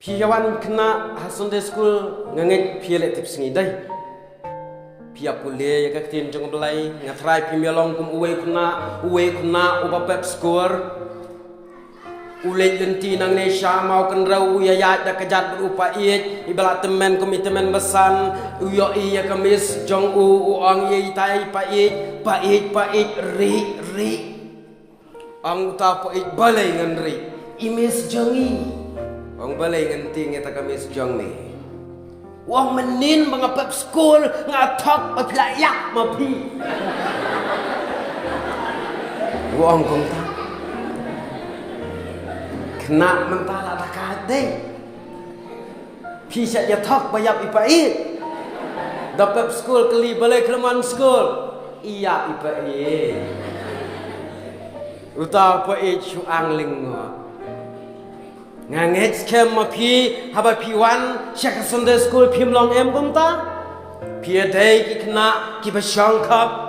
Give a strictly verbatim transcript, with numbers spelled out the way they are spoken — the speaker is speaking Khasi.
Phi ïa wan khynnah ha Sunday school, nga ngeit phi ïa leh tipsngi dei. Phi ïa pule ïa ka ktien jong U Blei, nga tharai phim ïa long kum uwei u khynnah, uwei u khynnah uba pep skor. U leit lynti nangne sha maw kynreu, u ïaid da ka kjat bad u paid, iba la tymmen kum i tymmen basan, u ïohi ïa ka miss jong u, u ong ïa itai i paid, paid, paid, rieh, rieh. Ong uta paid, balei ngan rieh? I miss jong ngi. Ong balei ngan tieng ïa ta ka miss jong me? U ong mynnin ba nga pep skul nga thok ba phi la ïap ma phi. U ong kumta. Khynnah mynta la da ka dei. Phi sha ïa thok ba ïap i paid. Da pep skul kylli balei khlem wan skul. Ïap i paid. Uta paid shu ang lyngngoh. Nga ngeit skhem ma phi, haba phi wan sha ka Sunday school phim long em kumta. Phi ïa dei ki khynnah kiba shongkop,